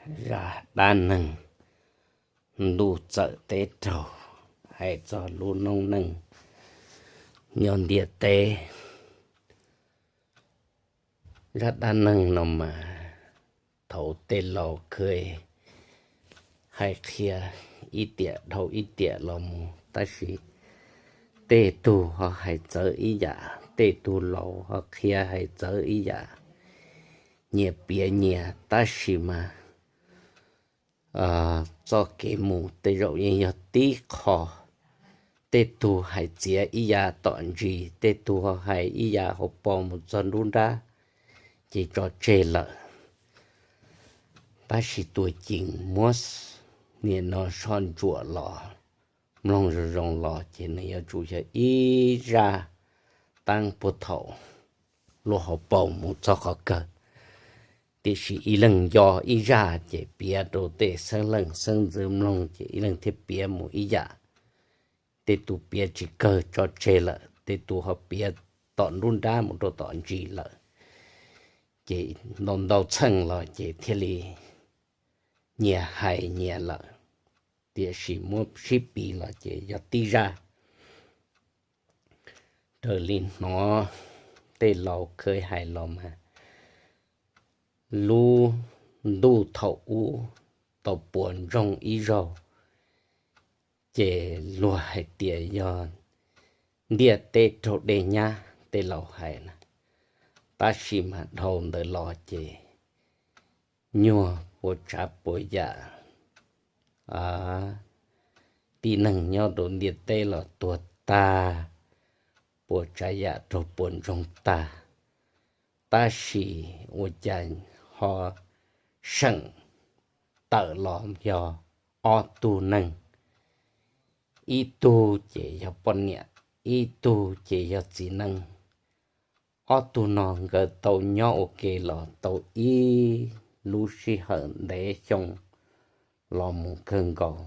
Zaj dab neeg ntuj txawm teb raug, hais txog lub noob neej nyob ntiaj teb. Zaj dab neeg no mas thaum tej laus khwv hais qhia ib tiam dhau ib tiam los mus, tab sis tej tug ho hais txawv ib yam, tej tug laus ho qhia hais txawv ib yam, nyias piav nyias, tab sis mas txoj kev mus tej zaum yeej yog tib qho. Tej tug hais txiav ib yav tom ntsis, tej tug ho hais ib yav hauv paus mus txog nruab nrab, ces tso tseg lawm. Tab sis tuam ceem muab nim no soj ntsuam los mloog zoo zoo los ces nws yuav tsum yog ib zaj taab puag thaum luag hauv paus mus txog qhov kawg. Tiam sis ib leeg nco ib zaj ces piav rau tej xeeb leej xeeb ntxwv mloog ces ib leeg thiaj piav mus ib yam. Tej tus piav tsis kawg tso tseg lawm, tej tus ho piav tom nruab nrab mus rau tom ntsis lawm, ces ntau ntau txheej los ces thiaj li nyias hais nyias lawm. Tiam sis muab sib piv los ces yog tib zaj. Raws li hnov tej laus khwv hais los mas lub ntuj thaum ub tau puas ntsoog ib zaug, ces luag hais tias yog ntiaj teb raug dej nyab, tej laus hais na. Tab sis mas dhau ntawd los ces nyuag puas tsav puas yam tib neeg nyob rau ntiaj teb los tuag tag, puas tsav yam raug puas ntsoog tag. Tab sis ua cas ho seem tawm los yog ob tug neeg, ib tug ces yog poj niam, ib tug ces yog txiv neej. Ob tug no nkawd tau nyob ua ke los tau ib lub sij hawm ntev xyoo los mus kawg nkaus.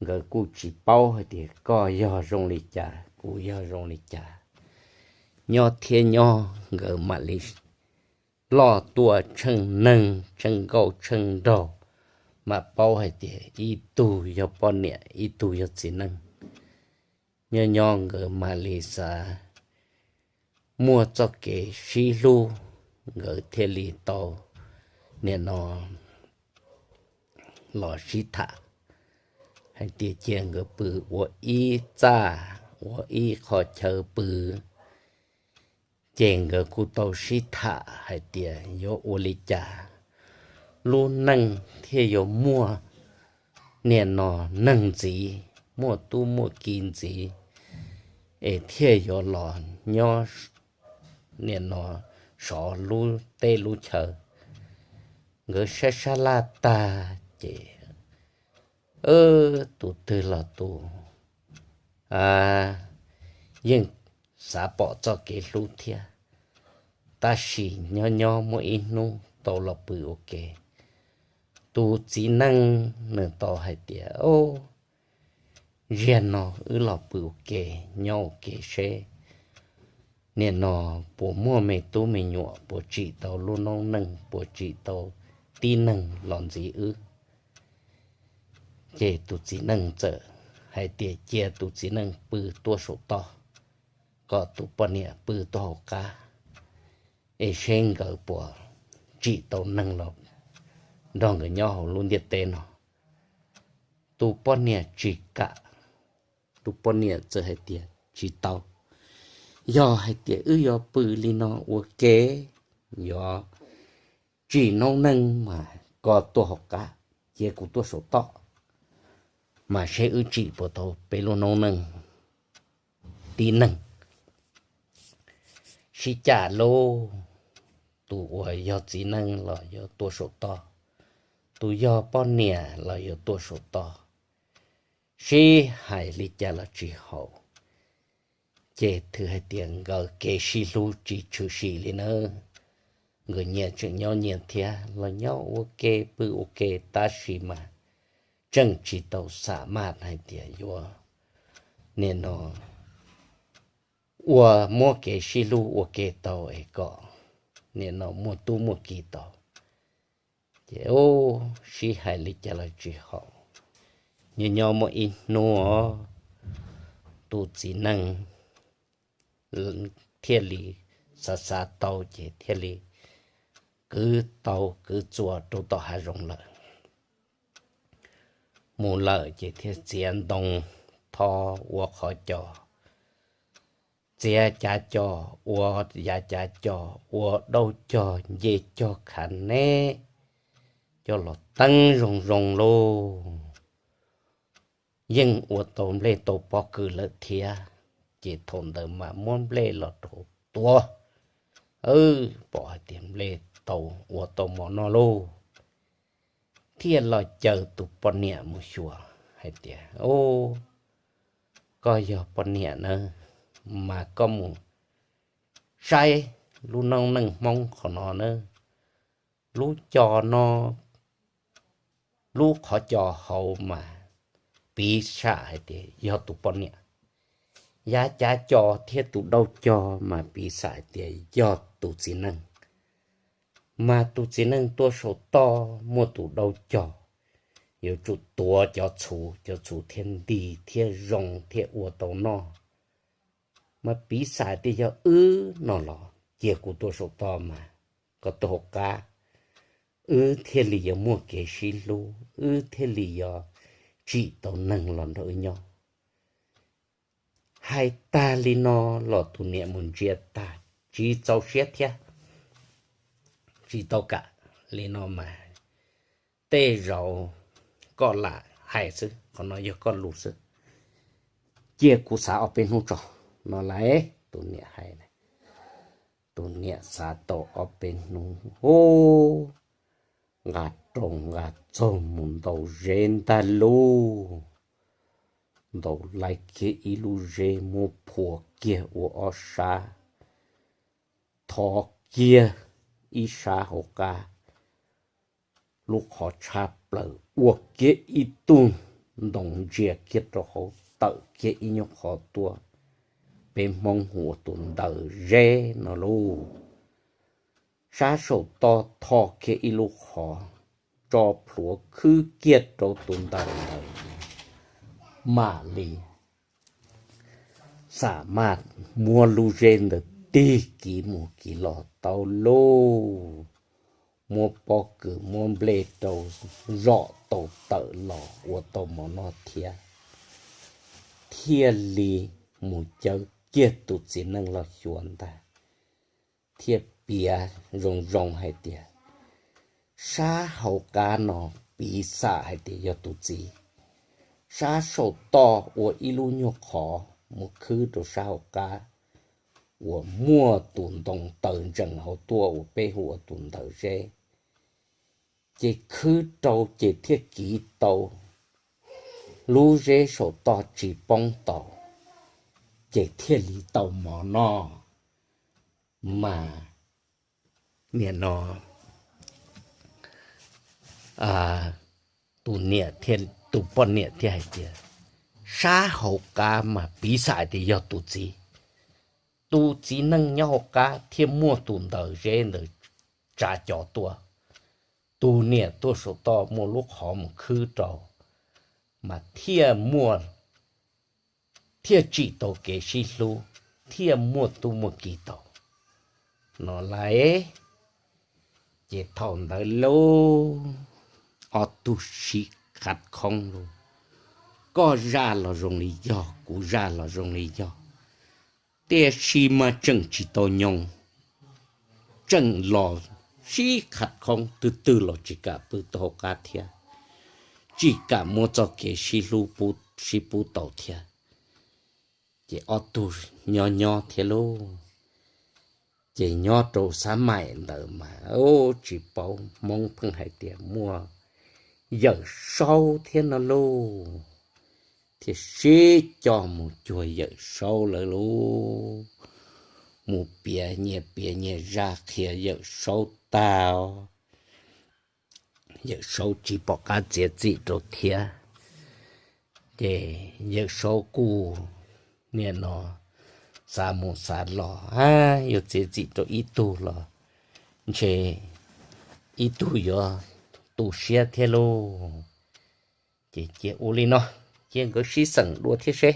Nkawd kuj tsis paub hais tias koj yog zoo li cas kuv yog zoo li cas. Nyob thiab nyob nkawd mam li loj tuaj tsheej neeg tsheej nkauj tsheej nraug, mam paub hais tias ib tug yog poj niam ib tug yog txiv neej. Nyob nyob nkawd mam li xav muaj txoj kev sib hlub, nkawd thiaj li tau nim no los sib tham hais tias cia nkawd pw ua ib txaj, ua ib qho chaw pw. Ces nkawd kuj tau sib tham hais tias yuav ua li cas lub neej thiaj yuav muaj nim no neeg ntxiv, muaj tub muaj ki ntxiv, es thiaj yuav los nyob nim no sov lub teb lub chaw. Nkawd saib sab laj tag ces tus twg los tus yeej xav pom txoj kev hlub thiab. Tab sis nyob nyob muaj ib hnub tau los pw ua ke, tus txiv neej nws tau hais tias, Au, ziag no wb los pw ua ke, nyob ua ke seb nim no puas muaj me tub me nyuam, puas tsim tau lub noob neej, puas tsim tau tib neeg los ntxiv wb. Ces tus txiv neej txawm hais tias cia tus txiv neej pw tuaj saum toj, kom tus poj niam pw tuaj hauv qab, es seb nkawd puas tsim tau neeg los nrog nkawd nyob hauv lub ntiaj teb no. Tus poj niam tsis kam, tus poj niam txawm hais tias, Tsis tau, yog hais tias wb yuav pw li no ua ke, yuav tsim noob neej mas koj tuaj hauv qab, cia kuv tuaj saum toj, mas seb wb tsim puas tau peb lub noob neej tib neeg. Sib cam lauj, tus uas yog txiv neej los yuav tuaj saum toj, tus yog poj niam los yuav tuaj saum toj, sib hais li cas los tsis haum. Ces thwv hais tias nkawd kev sib hlub tsis tshwm sim li nawb. Nkawd nyias tseem nyob nyias thiab, los nyob ua ke pw ua ke tab sis mas tseem tsis tau xam maj hais tias yuav nim no ua muab kev sib hlub ua ke tau es kom nim no muaj tub muaj ki tau. Ces ub, sib hais li cas los tsis haum, nyob nyob muaj ib hnub tus txiv neej thiaj li xav xav tau ces thiaj li kwv tau kwv txuas rau tom hav zoov lawm. Mus lawm ces thiaj txiav ntoo, tho, ua qhov cos, txiav cav cos, ua yav cav cos, ua dauj cog ncej cog khav neb, coj los teeb zoo zoo lauj. Yeej ua tau nplej tau pob kws lawm thiab, ces thaum ntawd mas muab nplej los rau tuav, pom hais tias nplej tau, ua tau mov noj lauj. Thiaj los caw tus poj niam mus xyuas hais tias, Ub, koj yog poj niam na, mas koj mus saib lub noob neej Hmoob qhov no na, lub cos no, lub qhov cos hauv mas piv xam hais tias yog tus poj niam. Yav cav cos thiab tus dauj cog mas piv xam hais tias yog tus txiv neej. Mas tus txiv neej tuaj saum toj muaj tus dauj cog, yuav tsum tuav cov txhuv, cov txhuv thiaj nti thiaj zoo thiaj ua tau noj. Mas piv xam tias yog wb no los cia kuv tuaj saum toj mas koj tuaj hauv qab, wb thiaj li yuav muaj kev sib hlub, wb thiaj li yuav tsim tau neeg los nrog wb nyob. Hais tag li no los tus niam mus ntsia tag, tsis txaus siab thiab, tsis tau kam li no mas tej zaum koj lam hais xwb, qhov no yog koj lus xwb, cia kuv xav ob peb hnub tso no lauj, tus niam hais. Tus niam xav tau ob peb hnub, ub, nqa rau nqa txog mus ntaus zeb ntag lauj. Ntaus laij kiag ib lub zeb muab phua kiag ua ob sab, thov kiag ib sab hauv qab, lub qhov tshab plaws ua kiag ib tug ntoo ntsia kiag rau hauv, tawm kiag ib nyuag qhov tuaj, peb Hmoob hu ua tus ntaws zeb no lauj. Sab saum toj tho kiag ib lub qhov, tso plhuav khwb kiag rau tus ntaws ntawd, mam li xam maj muab lub zeb ntawd tig kiv mus kiv los tau lauj. Muab pob kws muab nplej rau zom tau tawm los ua tau mov noj thiab. Thiaj li mus caw kiag tus txiv neej los xyuas ntag, thiaj piav zoo zoo hais tias sab hauv qab no piv xam hais tias yog tus txiv. Sab saum toj ua ib lub nyuag qhov mus khwb rau sab hauv qab uas muaj tus ntoo taws ntsees hauv tuaj uas peb hu ua tus ntaws zeb. Ces khwb rau ces thiaj kiv tau, lub zeb saum toj tsis poob tau, ces thiaj li tau mov noj. Mas nim no tus niam, tus poj niam thiaj hais tias sab hauv qab mas piv xam tias yog tus txiv. Tus txiv neej nyob hauv qab thiaj muaj tus ntaws zeb ntawd tsa cov tuaj. Tus niam tuaj saum toj muaj lub qhov mus khwb rau, mas thiaj muaj, thiaj tsim tau kev sib hlub, thiaj muaj tub muaj ki tau no lauj. Ces thaum ntawd lauj, ob tug sib khav khoob lauj, koj zaj los zoo li yog, kuv zaj los zoo li yog, tiam sis mas tseem tsis tau nyoog, tseem los sib khav khoob, twg twg los tsis kam pw tau hauv qab thiab, tsis kam muab txoj kev sib hlub sib pub tau thiab. Ces ob tug nyob nyob thiab lauj, ces nyob rau xab maim ntawd mas tsis paub, Hmoob pheej hais tias muaj Yawm Saub thiab no lauj, thiaj sib coj mus cuag Yawm Saub lawv lauj. Mus piav nyias piav nyias zaj qhia Yawm Saub tag, Yawm Saub tsis pom qab txiav txim rau thiab. Ces Yawm Saub kuj nim no xav mus xav los, a, yuav txiav txim rau ib tug los ntshe ib tug yuav tu siab thiab lauj. Ces cia ua li no, cia nkawd sib xeem dua thiab seb.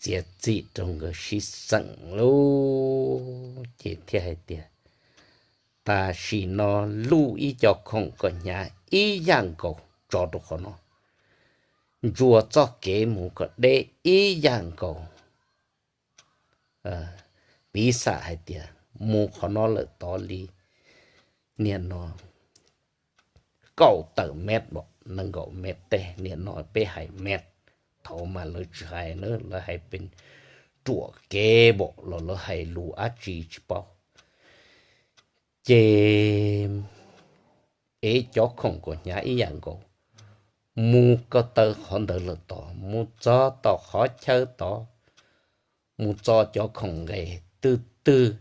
Txiav txim rau nkawd sib xeem lauj, ces thiaj hais tias, tam sim no luj ib co khoom kom hnyav ib yam nkaus tso rau qhov no, ntsuas txoj kev mus kom deb ib yam nkaus. Piv xam hais tias mus qhov no lawm tod li, niaj no kaum tawm mev npaum nees nkaum mev tej, niaj no peb hais mev, thaum mas lawv tsis hais na, lawv hais pes ruam kev npaum los lawv hais lus dab tsi tsis paub. Ces ev cov khoom kom hnyav ib yam nkaus, mus ko taw qhov ntawd lawm tod, mus txog tom qhov chaw tod, mus txo cov khoom nqes twg twg,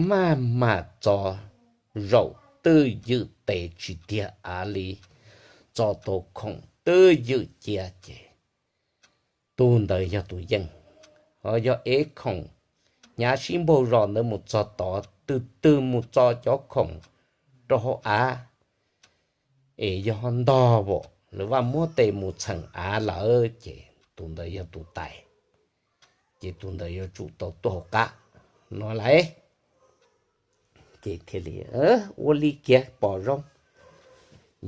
maj mam txo, zaum twj ywm tes tsis tiag av li, txo tau khoom twj ywm cia ces tus ntawd yog tus yeej. Ho yog ev khoom hnyav sib npaug zos ntawd mus txog tod, twg twg mus txo cov khoom rau hauv av, es yog ntog npaum lawv vaj muab tes mus txheem av lawm ces tus ntawd yog tus tais, ces tus ntawd yuav tsum tau tuaj hauv qab no lauj. Ces thiaj li ua li kiag pom zoo,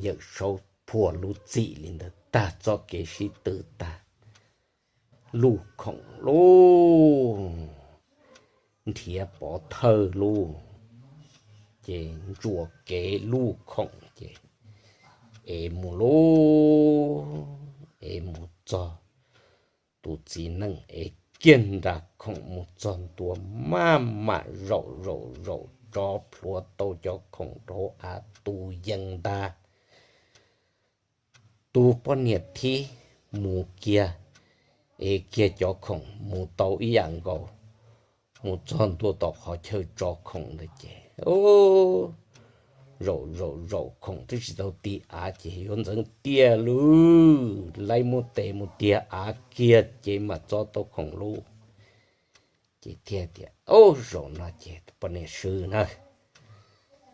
Yawm Saub phuam lub txim li ntawd tag, txoj kev sib tw tag, luj khoom lauj, nrhiav pov thawj lauj, ces ntsuas kev luj khoom ces ev mus lauj, ev mus txog tus txiv neej ev kiag nra khoom mus txog ntua, maj mam zaum zaum zaum tso plhuav tau cov khoom rau av tu yees ntag. Tus poj niam thib mus kiag, ev kiag cov khoom mus tau ib yam nkaus, mus txog ntua tom qhov chaw tso khoom ntawd ces zaum zaum zaum khoom twb tsis tau ti av ces yuav ntxeev tiaj lauj, laib muab tes mus tiag av kiag ces mam txo tau khoom lauj. Ces thiaj tias, Au, zaum no ces poj niam swb na,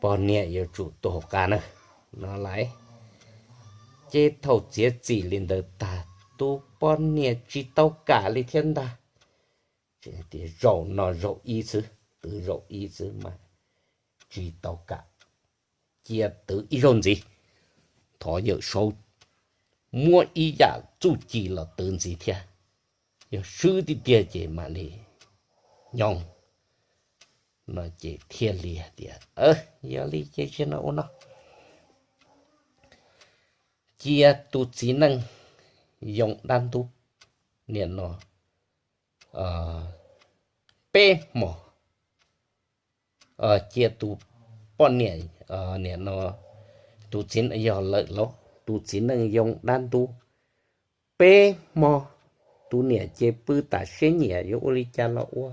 poj niam yuav tsum tuag hauv qab na, no lauj. Ces thaum txiav txim li ntawd tag, tus poj niam tsis tau kam li thiab ntag. Tias zaum no zaum ib xwb, twv zaum ib xwb mas tsis tau kam, cia twv ib zaug ntxiv, thov Yawm Saub muab ib yam txuj ci los twv ntxiv thiab, yog swb tiag tiag ces mam li nyob. No ces thiaj li hais tias, Yog li ces zaum no ua no, cia tus txiv neej yoo dab ntub niam no peb hmo, cia tus poj niam, niam no, tus txiv, yog lawm lauj, tus txiv neej yoo dab ntub peb hmo, tus niam ces pw tas siab nyiam yuav ua li cas los ua,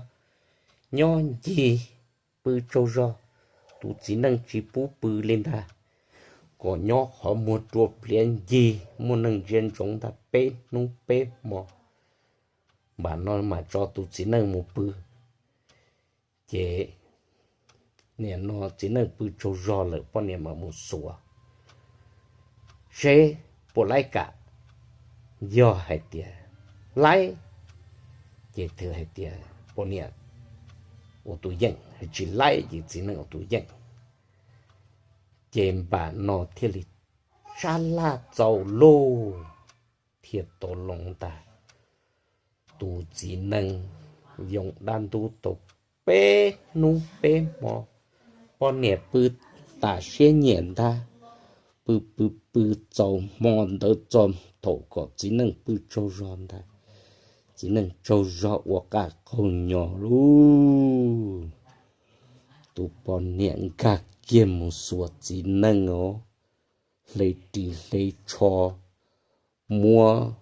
nyob ncig pw tsaug zog, tus txiv neej tsis pub pw li ntag, kom nyob qhov muag rua pliav ncig muaj neeg ntsia ntsoov ntag peb hnub peb hmo, mam no mam tso tus txiv neej mus pw. Ces niam no txiv neej pw tsaug zog lawm, poj niam mam mus xuas seb puas laib kam. Yog hais tias laib ces thwv hais tias poj niam ua tus yeej, tsis laib ces txiv neej ua tus yeej. Ces npam no thiaj li sab laj txaus lauj, thiaj tau loo ntag. Tus txiv neej yoo dab ntub tau peb hnub peb hmo, poj niam pw tas siab nyiam ntag, pw pw pw txaus hmo ntawd txog thaum kom txiv neej pw tsaug zog ntag, txiv neej tsaug zog ua qaj qaug nyo lauj. Tus poj niam nkag kiag mus xuas txiv neej os, hle ris hle tsho, muab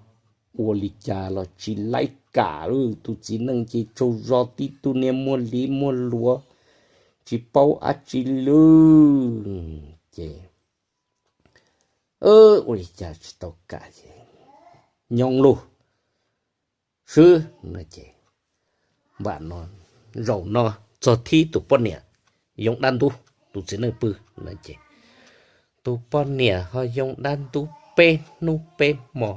ua li cas los tsis laib kam lauj. Tus txiv neej ces tsaug zog tib tug niag muag li muag luav, tsis paub dab tsi lauj. Ces ua li cas tsis tau kam ces nyob lauj, swb no ces npam no, zaum no txog thib tus poj niam yoo dab ntub, tus txiv neej pw no ces Tus poj niam ho yoo dab ntub peb hnub peb hmo,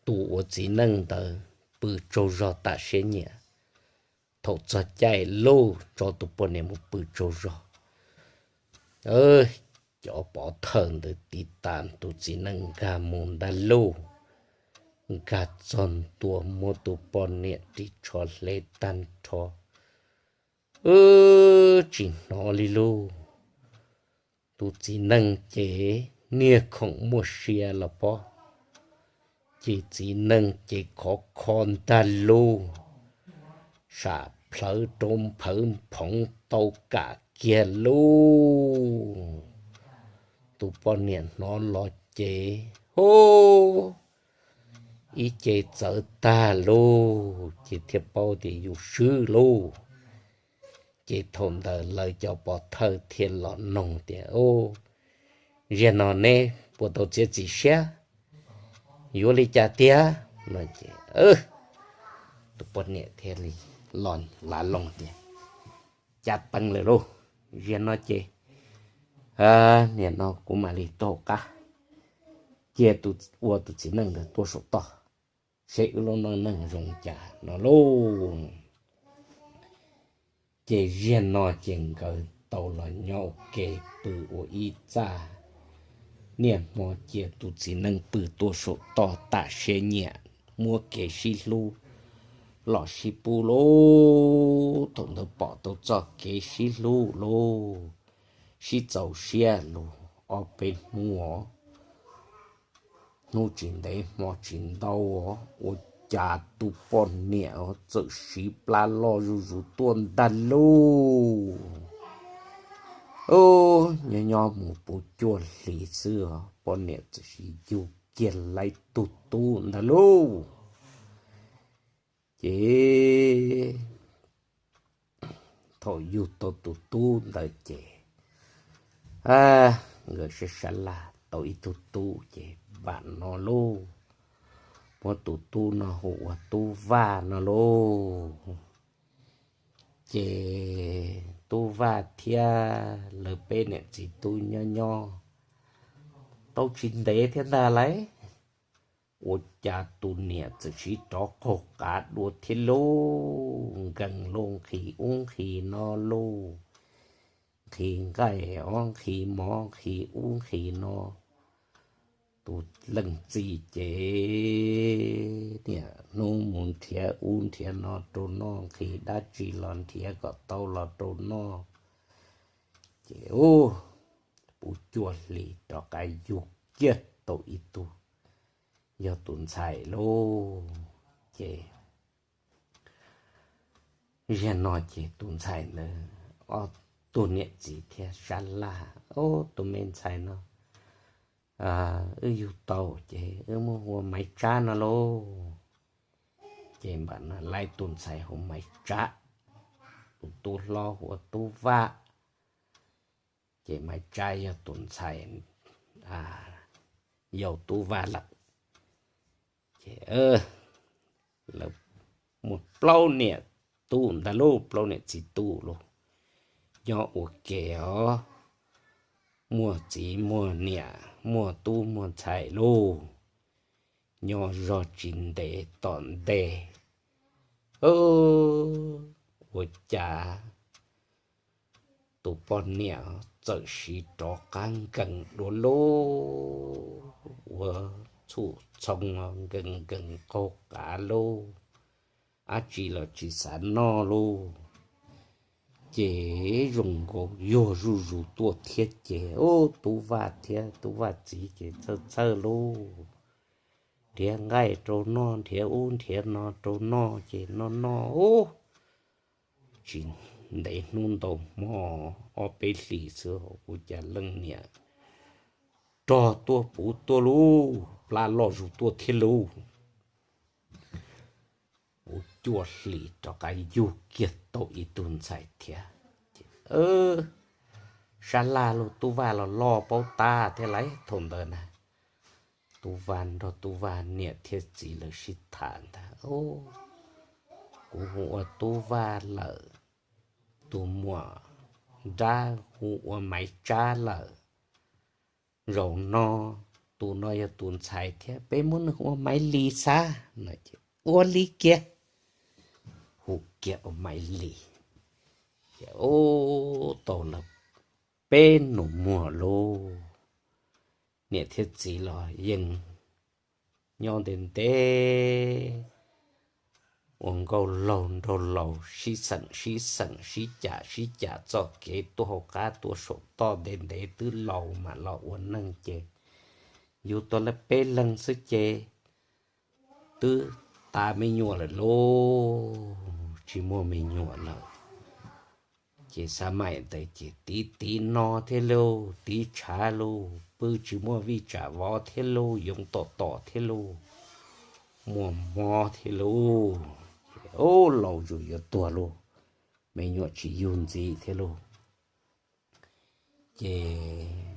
tus uas txiv neej ntawd pw tsaug zog tas siab nyiam. Thaum txog caij lauj, tso tus poj niam mus pw tsaug zog. Cov pov thawj ntawd tiv tas tus txiv neej nkag mus ntag lauj, nkag txog ntua muab tus poj niam ris tsho hle tag nrho. Wb tsis hnov li lauj. Tus txiv neej ces niag khoom muaj sia los pob, ces txiv neej ces khov kho ntag lauj, sam plhawv rau nphawv nphoov tau kam kiag lauj. Tus poj niam hnov los ces, hu, ib ce txawv tag lauj, ces thiaj paub tias yus swb lauj. Ces thaum ntawd lawv cov pov thawj thiaj los noog tias, Zaum no neb puas tau txiav txim siab yuav li cas tiag? No ces tus poj niam thiaj li los lav loo tias, Cas peev lawm lauj, zaum no ces, nim no kuv mam li taug qab cia tus, ua tus txiv neej ntawd tuaj saum toj, seb wb lub neej zoo cas no lauj. Ces zaum no ces nkawd tau los nyob ua ke pw ua ib txaj, niaj hmo cia tus txiv neej pw tuaj saum toj tas siab nyiam, muab kev sib hlub los sib pub lauj. Thaum ntawd pom tau txoj kev sib hlub lauj, sib txaus siab lauj, ob peb hnub os, hnub tsis ntev hmo tsis ntau, ua cas tus poj niam txawm siv plab loj zuj zus tuaj ntag lauj. Nyob nyob mus puv cuaj hlis xwb os, poj niam txawm sis yug kiag lawv tug tub ntag lauj. Ces thaum yug tau tus tub ntawd ces nkawd sab sab laj tau ib tug tub ces npam no lauj, muab tus tub no hu ua Tub Vaj no lauj. Ces Tub Vaj thiab lawv peb niam txiv tub nyob nyob tau tsis ntev thiab ntag lauj, ua cas tus niam txawm sis rov qaug qav dua thiab lauj, nkees lauj, nqhis ub nqhis no lauj, nqhis nqaij os, nqhis mov, nqhis ub nqhis no. Tus leej txiv ces niaj hnub mus nrhiav ub nrhiav no rau noj, nqhis dab tsi los nrhiav kom tau los rau noj. Ces puv cuaj hlis rov qab yug kiag tau ib tug, yog tus ntxhais lauj. Ces zaum no ces tus ntxhais ntawd, ob tug niam txiv thiaj sab laj, Ub, tus me ntxhais no wb yug tau ces wb muab hu ua Maiv Tsab no lauj. Ces npam no lawv tus ntxhais hu Maiv Tsab, tus tub hlob hu ua Tub Vaj. Ces Maiv Tsab yog tus ntxhais yau Tub Vaj lawm. Ces lawv muaj plaub niam tub ntag lauj, plaub niam txiv tub lauj, nyob ua ke os, muaj txiv muaj niam, muaj tub muaj ntxhais lauj, nyob zog tsis ntev tom ntej, ua cas tus poj niam txawm sis rov qab nkees dua lauj, ua txhuj txhoo nkees nkees qaug qav lauj, dab tsi los tsis xav noj lauj. Ces zoo nkaus yuag zuj zus tuaj thiab ces, ub, Tub Vaj thiab Tub Vaj txiv ces txhawj txhawj lauj, nrhiav nqaij rau noj, nrhiav ub nrhiav no rau noj ces noj noj, ub, tsis ntev hnub ntau hmo, ob peb hlis xwb ua cas leej niam rog tuaj puv tuaj lauj, plab loj zus tuaj thiab lauj. Puv cuaj hlis rov qab yug kiag tau ib tug ntxhais thiab. Sab laj lauj, Tub Vaj los loj paub tab thiab lauj thaum ntawd na. Tub Vaj nrog Tub Vaj niam thiab txiv lawv sib tham ntag, kuv hu ua Tub Vaj lawm, tus muam nrab hu ua Maiv Tsab lawm. zaum no tus no yog tus ntxhais thiab, peb muab nws hu ua Maiv Lis xav no ces ua li kiag, hu kiag ua Maiv Lis. Ces ub tau lawv peb nus muag lauj, niam thiab txiv los yeej nyob ntev ntev, ua nkauj laug nraug laus sib xeem sib xeem sib cam sib cam txoj kev tuaj hauv qab tuaj saum toj ntev ntev twb laus mam los ua neej ces yug tau lawv peb leeg xwb ces twb tas me nyuam lawm lauj, tsis muaj me nyuam lawm. Ces xav maim ntawd ces tiv tiv no thiab lauj, tiv tshav lauj, pw tsis muaj vij tsam vov thiab lauj, yoov tom tom thiab lauj, muaj mob thiab lauj. Ces ub laus zus yuav tuag lauj, me nyuam tsis yug ntxiv thiab lauj. Ces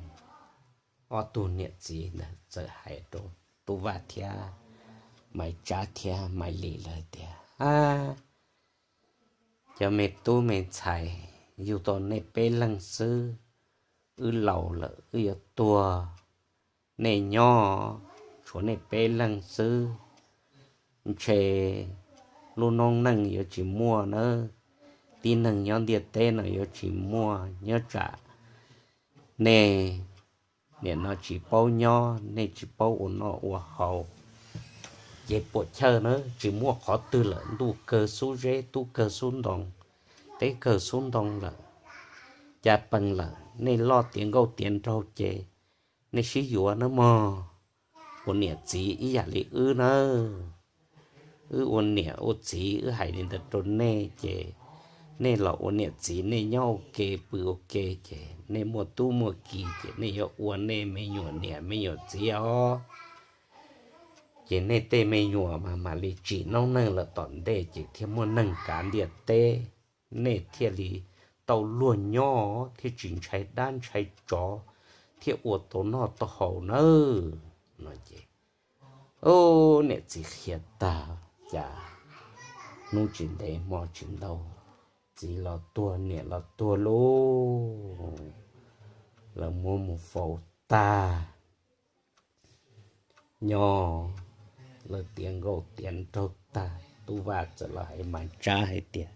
ob tug niam txiv ntawd txawm hais rau Tub Vaj thiab Maiv Tsab thiab Maiv Lis lawv tias, A, cov me tub me ntxhais, yug tau nej peb leeg xwb, wb laus lawm wb yuav tuag, nej nyob tshuav nej peb leeg xwb, ntshe lub noob neej yuav tsis muaj nawb, tib neeg nyob ntiaj teb no yuav tsis muaj, nyob tsam nej nim no tsis paub nyob, nej tsis paub ua noj ua haus, ces puam chawj na, tsis muaj qhov twg lawm, ntuj kawg xub zeb, tub kawg xub ntoo, teb kawg xub ntoo lawm, cas pees lawm, nej loj tiav nkauj tiav nraug ces nej sib yuav nawb mog, ua niam txiv ib yam li wb nawb. Wb ua niam ua txiv wb hais li ntawd rau nej ces nej los ua niam txiv nej nyob ua ke pw ua ke ces nej muaj tub muaj ki ces nej yuav ua nej me nyuam niam me nyuam txiv os. Ces nej tej me nyuam mas mam li tsim noob neej lawm tom ntej ces thiaj muaj neeg kav ntiaj teb, nej thiaj li tau luag nyob thiaj tsis ntshai dab ntshai tsov, thiaj ua tau noj tau haus nawb. No ces niam txiv qhia tag, cas hnub tsis ntev hmo tsis ntau, txiv los tuag niam los tuag lauj. Lawv muab mus faus tag, nyob lawv tiav nkauj tiav nraug tag, Tub Vaj txawm los hais Maiv Tsab hais tias,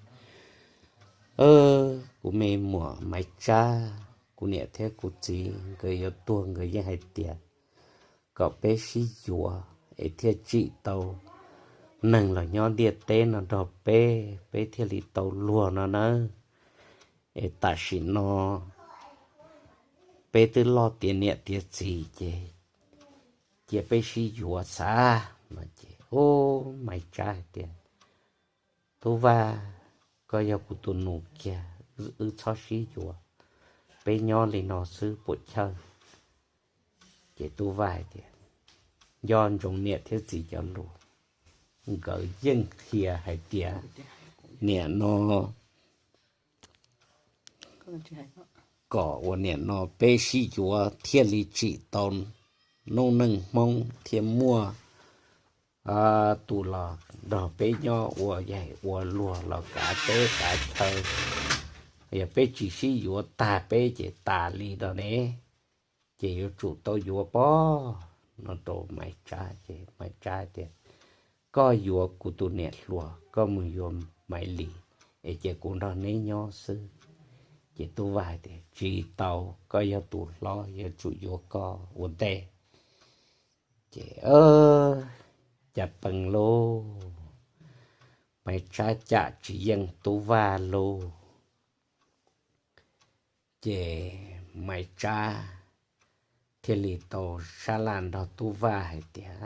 Kuv me muam Maiv Tsab, kuv niam thiab kuv txiv nkawd yuav tuag nkawd yeej hais tias kom peb sib yuav es thiaj tsim tau neeg los nyob ntiaj teb no nrog peb, peb thiaj li tau luag no nawb. Es tam sim no peb twb loj tiav niam tiav txiv ces cia peb sib yuav xav no ces, ub, Maiv Tsab hais tias, Tub Vaj, koj yog kuv tus nus kiag, wb txhob sib yuav, peb nyob li no xwb puam chawj. Ces Tub Vaj hais tias, nco ntsoov niam thiab txiv cov lus, nkawd yeej qhia hais tias niam no kom ua niam no peb sib yuav thiaj li tsim tau noob neej Hmoob thiaj muaj tus los nrog peb nyob ua yaig ua luag los kav teb kav chaw. Yog peb tsis sib yuav tag peb ces tas li no ne, ces yuav tsum tau yuav pob no rau Maiv Tsab ces Maiv Tsab tias, koj yuav kuv tus niam hluas, koj mus yuav Maiv Lis, es cia kuv nrog neb nyob xwb. Ces Tub Vaj hais tias, tsis tau, koj yog tus hlob yuav tsum yuav koj ua ntej. Ces cas pees lauj, Maiv Tsab cam tsis yeej Tub Vaj lauj. Ces Maiv Tsab thiaj li tau sab laj nrog Tub Vaj hais tias,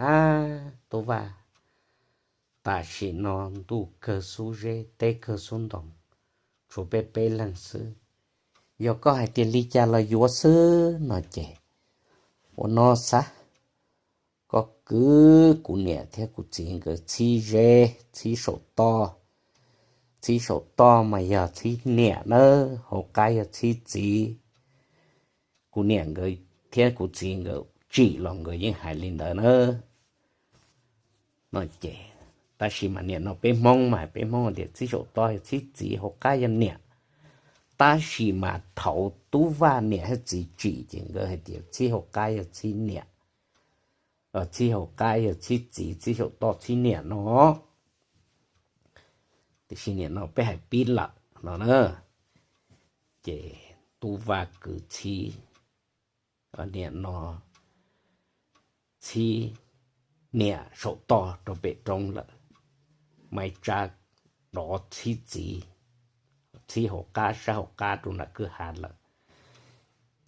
Tub Vaj, tam sim no ntuj kawg xub zeb teb kawg xub ntoo, tshuav peb peb leeg xwb. Yog koj hais tias li cas los yuav xwb no ces ua no xav, koj kwv kuv niam thiab kuv txiv nkawd txhib zeb txhib saum toj. Txhib saum toj mas yog txhib niam nawb, hauv qab yog txhib txiv. Kuv niam nkawd thiab kuv txiv nkawd tsim los nkawd yeej hais li ntawd na. No ces, tab sis mas niam no peb Hmoob mas peb Hmoob tias txhib saum toj yog txhib txiv, hauv qab yog niam. Tab sis mas thaum Tub Vaj niam thiab txiv tsim ces nkawd hais tias txhib hauv qab yog txhib niam, txhib hauv qab yog txhib txiv, txhib saum toj txhib niam no. Tiam sis niam no peb hais pib lawm no na. Ces Tub Vaj kwv txhib, niam no txhib niam saum toj rau pem roob lawm, Maiv Tsab dov txhib txiv, txhib hauv qab sab hauv qab rau nram kwj ha lawm.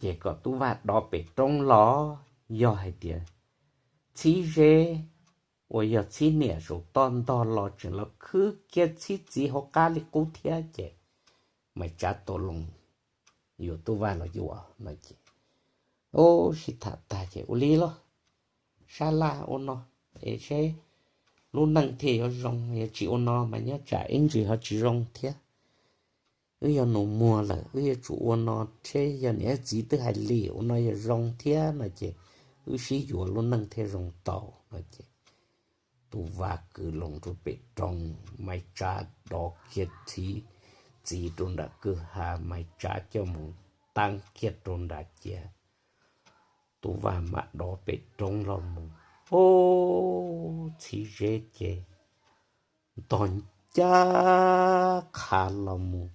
Ces kom Tub Vaj dov pem roob los yog hais tias txhib Zeb uas yog txhib niam saum toj ntog los tseem los khwb kiag txhib txiv hauv qab li qub thiab ces Maiv Tsab tau loo yuav Tub Vaj los yuav no ces, o, sib tham tag ces ua li los sab laj ua no es seb lub neej thiaj yuav zoo, yog tsis ua no mas nyob tsam ib ntsis ho tsis zoo thiab. Wb yog nus muag lawm wb yuav tsum ua no, seb yog niam txiv twb hais li ua no yog zoo thiab no ces wb sib yuav lub neej thiaj zoo tau no ces Tub Vaj kwv loo rau pem roob, Maiv Tsab dov kiag txhib txiv rau nram kwj ha, Maiv Tsab coj mus taab kiag rau nram cia. Tub Vaj mam dov pem roob los mus, o, txhib Zeb ces ntog ncaj qha los mus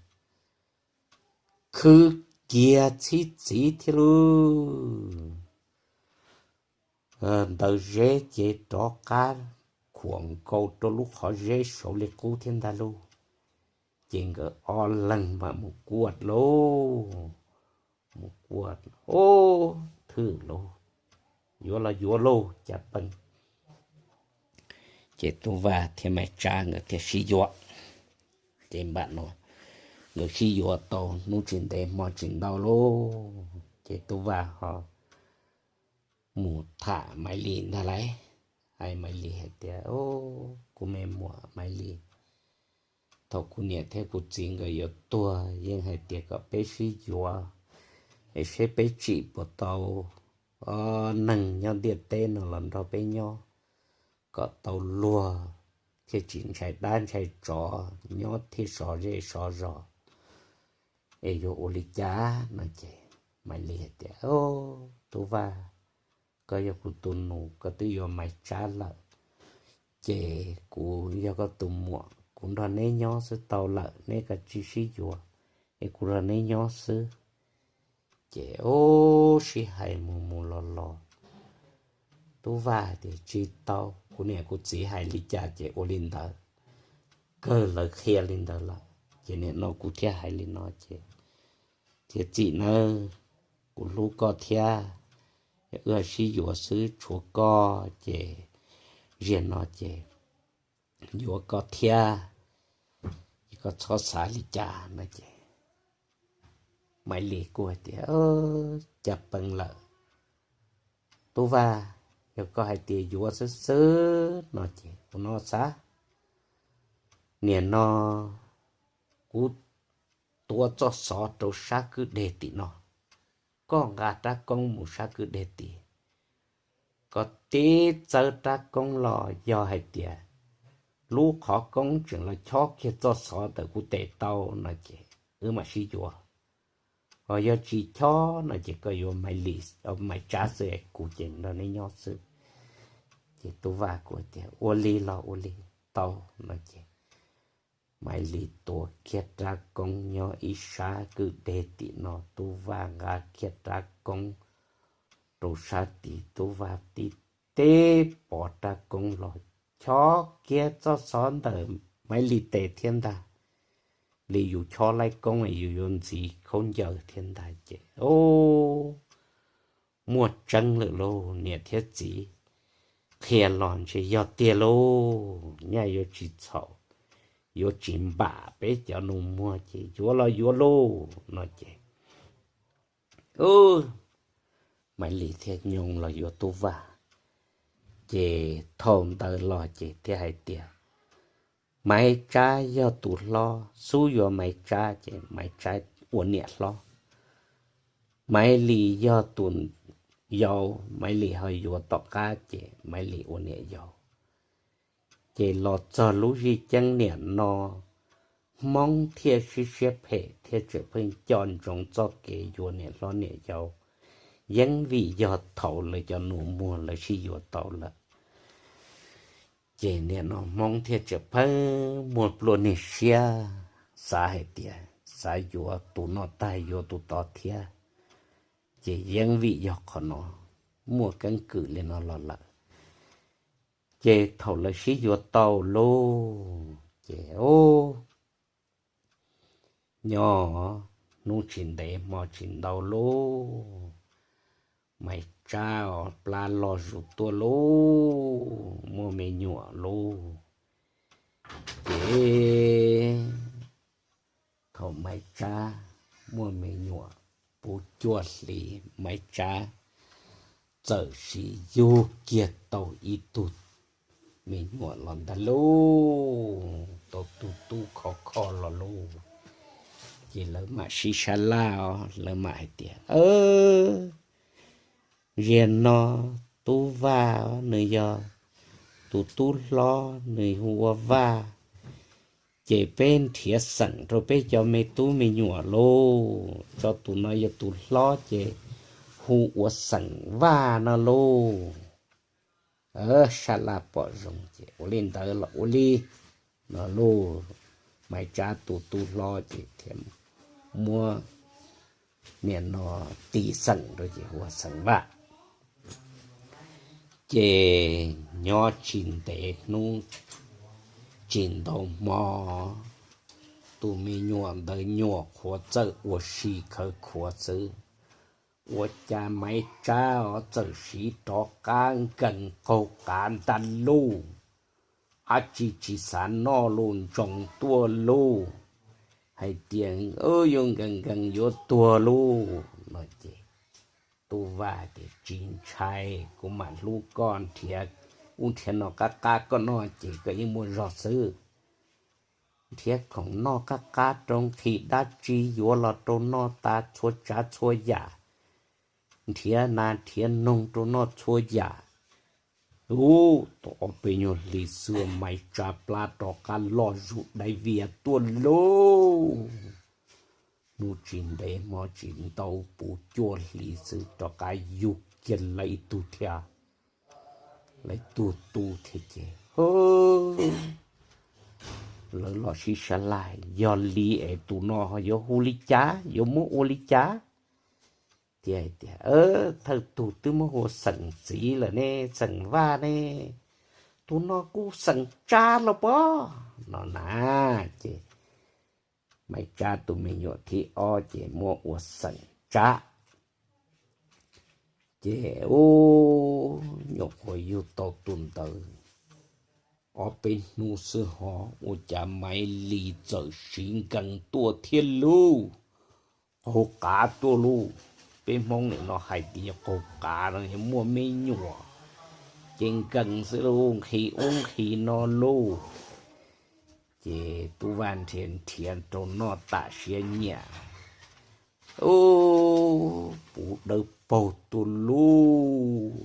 khwb kiag txhib txiv thiab lauj. Ntawd Zeb ces rov qab khuam nkaus rau lub qhov zeb saud li qub thiab ntag lauj. Ces nkawd ob leeg mam mus kuaj lauj, mus kuaj, o, thwm lauj, yuav los yuav lauj cas pees. Ces Tub Vaj thiab Maiv Tsab nkawd thiaj sib yuav. Ces npam no nkawd sib yuav tau hnub tsis ntev hmo tsis ntau lauj, ces Tub Vaj ho mus tham Maiv Lis ntag lauj. Hais Maiv Lis hais tias, kuv me muam Maiv Lis, thaum kuv niam thiab kuv txiv nkawd yuav tuag yeej hais tias kom peb sib yuav es seb peb tsim puas tau neeg nyob ntiaj teb no los nrog peb nyob kom tau luag, thiaj tsis ntshai dab ntshai tsov, nyob thiaj sov zej sov zos es yuav ua li cas no. Ces Maiv Lis hais tias, Tub Vaj, koj yog kuv tus nus, koj twb yuav Maiv Tsab lawm, ces kuv yog koj tus muam, kuv nrog neb nyob xwb tau lawm, neb kav tsij sib yuav es kuv nrog neb nyob xwb. Ces ub sib hais mus mus los los, Tub Vaj tias, Tsis tau, kuv niam kuv txiv hais li cas ces ua li ntawd, kawg lawv qhia li ntawd lawm ces nim no kuv thiaj hais li no ces thiaj txim nawb, kuv hlub koj thiab, wb sib yuav xwb tshuav koj ces ziag no ces yuav koj thiab, ces koj txhob xav li cas no ces Maiv Lis kuj hais tias, Cas pees lawm Tub Vaj, yog koj hais tias yuav xwb xwb no ces ua no xav, nim no kuv tuav txoj xov rau sab kwj deg tim no, koj nqa rab koob mus sab kwj deg tid, koj tib txawb rab koob los yog hais tias lub qhov koob tseem los chob kiag txoj xov ntawm kuv tes tau no ces wb mam sib yuav, ho yog tsis chob no ces koj yuav Maiv Tsab xwb, kuv ces nrog neb nyob xwb. Ces Tub Vaj kuj tias, Ua li los ua li, tau no ces Maiv Lis tuav kiag rab koob nyob ib sab kwj deg tim no, Tub Vaj nqa kiag rab koob rau sab tid, Tub Vaj tib teb pov rab koob los chob kiag txoj xov ntawm Maiv Lis tes thiab ntag, li yus chob laib koob yus yuav ntxiv khaub ncaws thiab ntag ces, o, muaj tseeb lawm lauj, niam thiab txiv qhia los ntshe yog tiag lauj, nyaj yuav tsis txhaum, yuav tsis npam peb cov nus muag ces yuav los yuav lauj no ces, u, Maiv Lis thiaj nyoog los yuav Tub Vaj. Ces thaum ntawd los ces thiaj hais tias, Maiv Tsab yog tus hlob, xub yuav Maiv Tsab ces Maiv Tsab ua niam hlob. Maiv Lis yog tus yau, Maiv Lis ho yuav tom qab ces Maiv Lis ua niam yau. Ces los txog lub zij ceeb niam no, Hmoob thiaj sib siab phem thiab tseem pheej coj ntsoov txoj kev yuav niam hlob niam yau, yeeb vim yog thaum lawv cov nus muag lawv sib yuav tau lawm. Ces nim no Hmoob thiaj tseem pheej muaj plua niag siab xav hais tias xav yuav tus no tag yuav tus tod thiab. Ces yeeb vim yog qhov no muaj keeb kwm li no los lawm. Ces thaum lawv sib yuav tau lauj, ces nyob hnub tsis ntev hmo tsis ntau lauj, Maiv Tsab plab loj zus tuaj lauj, muaj me nyuam lauj. Ces thaum Maiv Tsab muaj me nyuam puv cuaj hlis, Maiv Tsab txawm sim yug kiag tau ib tug me nyuam los ntag lauj, tau tus tub khov kho los lauj. Ces lawv mam sib sab laj os, lawv mam hais tias, Ziag no Tub Vaj nws yog tus tub hlob, nws hu ua Vaj, ces peb nrhiav xeem rau peb cov me tub me nyuam lauj, tso tus no yog tus hlob ces hu ua xeem Vaj no lauj. Sab laj pom zoo ces ua li ntawd los ua li no lauj. Maiv Tsab tus tub hlob ces thiaj muab nim no tis xeem rau ces hu ua xeem Vaj. Ces nyob tsis ntev hnub tsis ntau hmo, tus me nyuam ntawd nyuam qhuav txawj ua si khawv khuav xwb, ua cas Maiv Tsab txawm siv rov qab nkees qaug qav ntag lauj. Ab tsi tsis xav noj lauj, ntsoov tuaj lauj, hais tias yuav nkees nkees yuav tuag lauj no ces Tub Vaj tias, Tsis ntshai, kuv mam hlub koj nrhiav, ub nrhiav no qab qab koj noj ces koj yeej muaj zog xwb. Nrhiav khoom noj qab qab rau nqhis dab tsi yuav los rau noj tas txhua tsav txhua yam, nrhiav nas nrhiav noog rau noj txhua yam. Ub, tau ob peb nyuag hlis xwb Maiv Tsab plab rov qab loj zus daiv vias tuaj lauj. Hnub tsis ntev hmo tsis ntau puv cuaj hlis xwb rov qab yug kiag lawv ib tug thiab, lawv tug tub thiab ces lawv los sib sab laj, Yog li es tus no ho yuav hu li cas, yuav muab ua li cas? Thiab hais tias, Thawj tug twb muab hu ua xeem Txiv lawm ne, xeem Vaj ne, tus no kuj xeem Tsab los pob no na. Ces Maiv Tsab tus me nyuam thib ob ces muab ua xeem Tsab. Ces ub, nyuam qhuav yug tau tus ntawd ob peb hnub xwb ho ua cas Maiv Lis txawm siv nkees tuaj thiab lauj, qaug qav tuaj lauj. Peb Hmoob nim no hais tias yog qaug qav no yog muaj me nyuam ces nkees xwb lauj, nqhis ub nqhis no lauj. Ces Tub Vaj nrhiav nrhiav rau noj tam sia nyiam, ub, puv dawb paug tuaj lauj,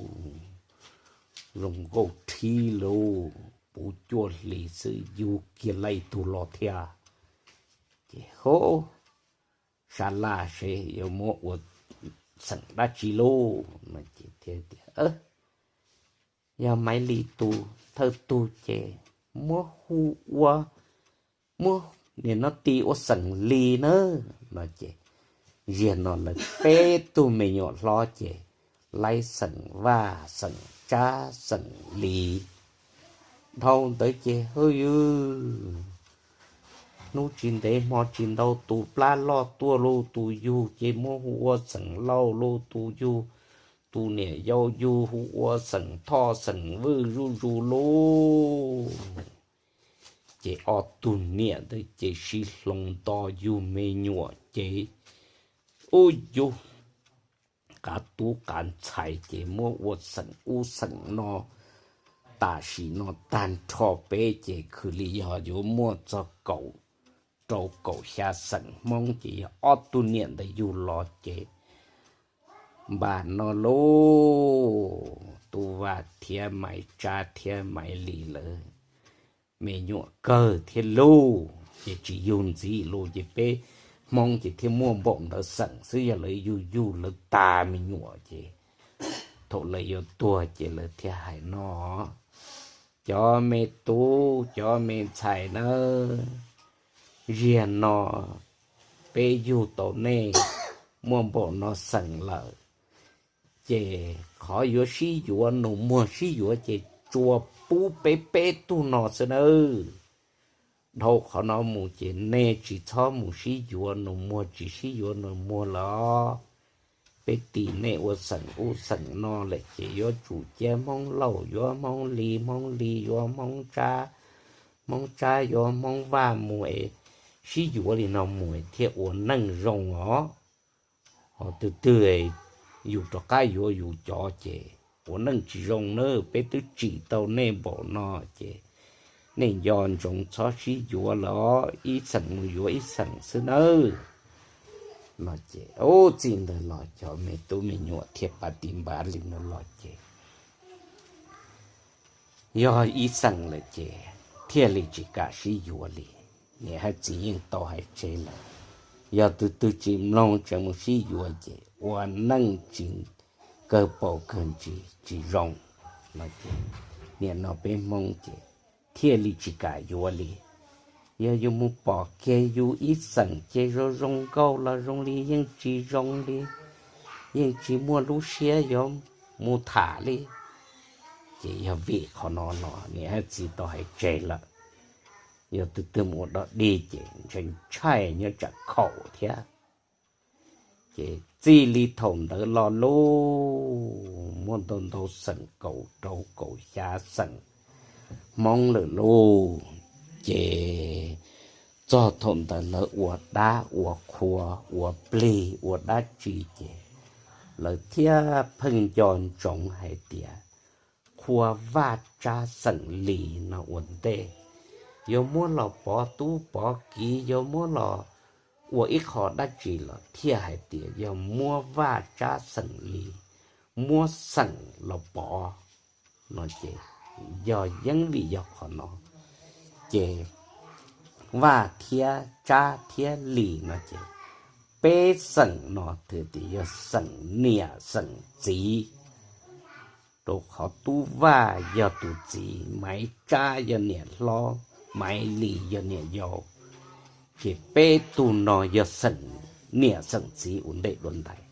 zoo nkauj thib lauj, puv cuaj hlis xwb yug kiag lawv ib tug los thiab. Ces ho sab laj seb yuav muab ua xeem dab tsi lauj no ces thiaj tias, Yog Maiv Lis tus thawj tug ces muab hu ua, muab nim no tis ua xeem Lis nawb no ces, ziag no lawv peb tug me nyuam hlob ces laib xeem Vaj, xeem Tsab, xeem Lis dhau ntawd ces hwj ywg, hnub tsis ntev hmo tsis ntau tus plab loj tuaj lauj, tus yug ces muab hu ua xeem Lauj lauj, tus yug, tus niam yau yug hu ua xeem Thoj xeem Vwj zuj zus lauj. Ces ob tug niam ntawd ces sib hloov nto yug me nyuam ces ub yug qav tub qav ntxhais ces muab ua xeem ub xeem no. Tam sim no tag nrho peb ces khwv li yog yuav muaj txog kaum rau kaum xya xeem Hmoob ces yog ob tug niam ntawd yug los ces npaj no lauj, Tub Vaj thiab Maiv Tsab thiab Maiv Lis lawv me nyuam kawg thiab lauj. ces tsis yug ntxiv lus ces peb Hmoob ces thiaj muaj npaum ntawd xeem xwb. Yog lawv yug yug lawv tas me nyuam ces thaum lawv yuav tuag ces lawv thiaj hais no: Cov me tub cov me ntxhais nawb, ziag no peb yug tau nej muaj npaum no xeem lawm, ces qhov yuav sib yuav nus muag sib yuav ces tsuas pub peb peb tug no xwb nawb. Dhau qhov no mus ces nej tsis txhob mus sib yuav nus muag tsis sib yuav nus muag lawm. Peb tis nej ua xeem ub xeem no lawm ces yuav tsum cia Hmoob Lauj yuav Hmoob Lis, Hmoob Lis yuav Hmoob Tsab, Hmoob Tsab yuav Hmoob Vaj mus es sib yuav li no mus thiaj ua neej zoo os. Ho twg twg yus rov qab yuav yus cov ces ua neej tsis zoo na. Peb twb tsim tau nej npaum no ces nej nco ntsoov txhob sib yuav lawm, ib xeem mus yuav ib xeem xwb nawb. No ces ub txij ntawd los cov me tub me nyuam thiaj pav tis npav li no los ces yog ib xeem lawm ces thiaj li tsis kam sib yuav li. Niam hab txiv yeej tau hais tseg lawm, yog tus twg tsis mloog tseem mus sib yuav ces ua neej tsis kawg paus kawg ntsis tsis zoo. No ces niam no peb Hmoob ces thiaj li tsis kam yuav li. Yog yus mus pom kiag yus ib xeem ces zoo zoo nkauj los zoo li yeej tsis zoo li, yeej tsis muaj lub siab yuav mus tham li. Ces yog vim qhov no los niam hab txiv tau hais tseg lawm, yog tus twg mus ua dog dig ces ntshai ntshai nyob tsam khaum thiab. Ces txij li thaum ntawd lo lus muaj ntau ntau xeem kaum rau kaum xya xeem Hmoob lawm lauj. Ces txog thaum ntawd lawv ua dab ua qhua ua plig ua dab tsi ces lawv thiaj pheej nco ntsoov hais tias qhua Vaj Tsab xeem Lis no ua ntej, yuav muab los pov tub pov kiv, yuav muab los ua ib qho dab tsi los thiaj hais tias yog muab Vaj Tsab xeem Lis, muab xeem los pov no ces yog yeeb vim yog qhov no ces Vaj thiab Tsab thiab Lis no ces peb xeem no twb tias yog xeem niam xeem txiv, rau qhov Tub Vaj yog tus txiv, Maiv Tsab yog niam hlob, Maiv Lis yog niam yau. Ces peb tug no yog xeem niam xeem txiv ua ntej dua ntais.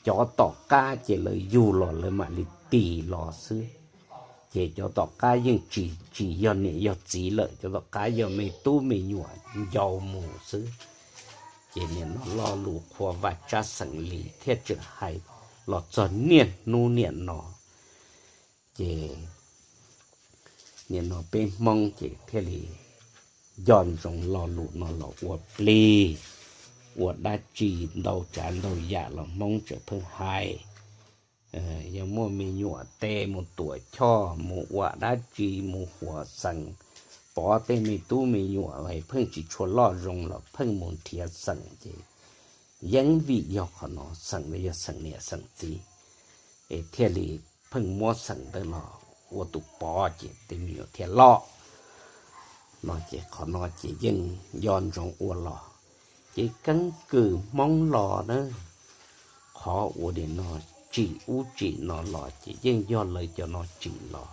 Cov tom qab ces lawv yug los lawv mam li tis los xwb. Ces cov tom qab yeej tsis tsis yog niam yog txiv lawm, cov tom qab yog me tub me nyuam ncau mus xwb. Ces nim no lo lus qhua Vaj Tsab xeem Lis thiaj tseem hais los txog niaj hnub niam no. Ces nim no peb Hmoob ces thiaj li nco ntsoov lo lus no los ua plig, ua dab tsi ntau tsav ntau yam los Hmoob tseem pheej hais. Yog muaj me nyuam tes mus tuam choj mus ua dab tsi mus huam xeem, pov tej me tub me nyuam pheej tsis tshua loj zoo los pheej mus nrhiav xeem ces yeeb vim yog qhov no, xeem no yog xeem niam xeem txiv, es thiaj li pheej muab xeem ntawd los ua tus pov ces tej me nyuam thiaj loj. No ces qhov no ces yeej nco ntsoov ua los, ces keeb kwm Hmoob los na, qhov ua li no tsim ub tsim no los ces yeej yog lawv cov no tsim los.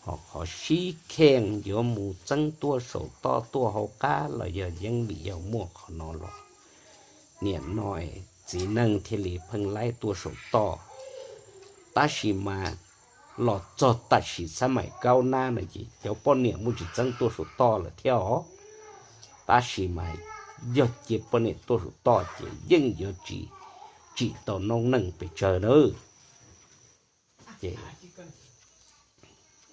Ho qhov sib kheej yuav mus txeeb tuaj saum toj tuaj hauv qab los yog yeeb vim yog muaj qhov no los. Nim no txiv neej thiaj li pheej laib tuaj saum toj. Tab sis mas los txog tam sim xab maim kaub nab no ces cov poj niam muaj tsis txeeb tuaj saum toj lawm thiab os. Tab sis mas yog cia poj niam tuaj saum toj ces yeej yuav tsis tsim tau noob neej pes tsawg nawb. Ces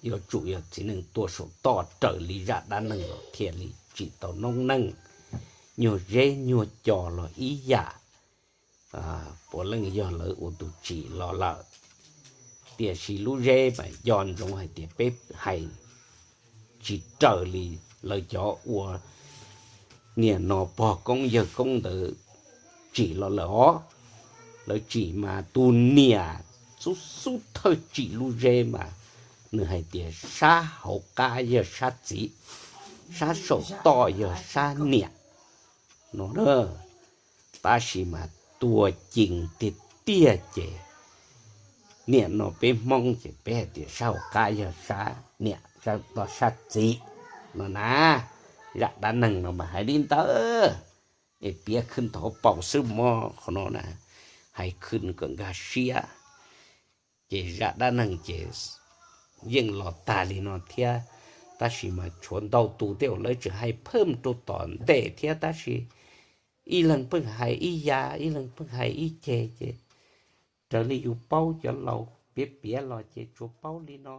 yuav tsum yog txiv neej tuaj saum toj raws li zaj dab neeg los thiaj li tsim tau noob neej. Nyuag zeb nyuag cos los ib yam, puav leej yog lawv ua tus tsim los lawm. Tiam sis lub zeb mas nco ntsoov hais tias peb hais tsis raws li lawv cov ua niam no pog koob yawg koob ntawd tsim los lawm os. Lawv tsim mas tus niam xub xub thawj tsim lub zeb mas nws hais tias sab hauv qab yog sab txiv, sab saum toj yog sab niam no na. Tab sis mas tua cees tiag tiag ces niam no peb Hmoob ces peb hais tias sab hauv qab yog sab niam, sab toj sab txiv no na. Zaj dab neeg no mas hais li ntawd, es piav khwv ntawd paus xwb mas qhov no na, hais khwv kom nkag siab. Ces zaj dab neeg ces yeej los tag li no thiab, tab sis mas tshuav ntau tus tej uas lawv tseem hais phaj rau tom ntej thiab, tab sis ib leeg pheej hais ib yam, ib leeg pheej hais ib ceg ces raws li yus paub cov laus piav piav los ces tsuas paub li no.